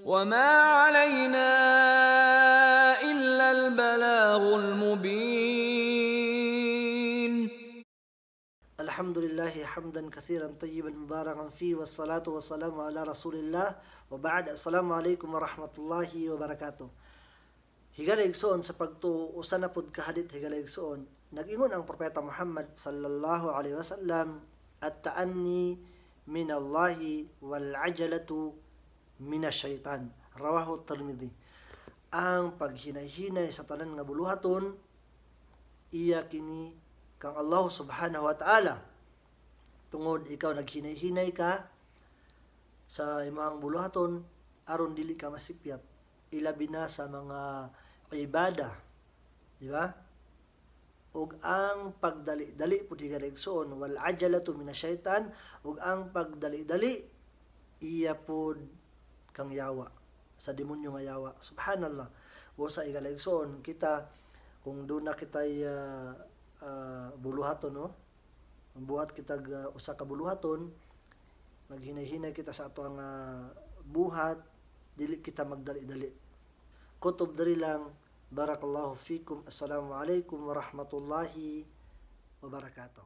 وما علينا إلا البلاغ المبين. الحمد لله حمدا كثيرا طيبا مباركا فيه، والصلاة والسلام على رسول الله، وبعد، السلام عليكم ورحمة الله وبركاته. Higala igsoon, sa pagtuo, usa na pud ka hadith, higala igsoon. Nag-ingon ang Propeta Muhammad صلى الله عليه وسلم: "التأني من الله والعجلة من الشيطان." رواه الترمذي. Ang paghinay-hinay sa tanan nga buluhaton, iya kini kang Allah سبحانه وتعالى. Tungod ikaw naghinay-hinay ka sa imong buluhaton aron dili ka masipyat, ilabi na sa mga ibada, di ba? Ug ang pagdali-dali pud, higala igsoon, والعجلة من الشيطان, ug ang pagdali-dali iya pud kang yawa, sa demonyo nga yawa. سبحان الله. Busa, higala igsoon, kita kung duna kitay buluhaton, no, buhat kita usa ka buluhaton, maghinay-hinay kita sa ato ang buhat, dili kita magdali-dali. Kutob diri lang. بارك الله فيكم. السلام عليكم ورحمة الله وبركاته.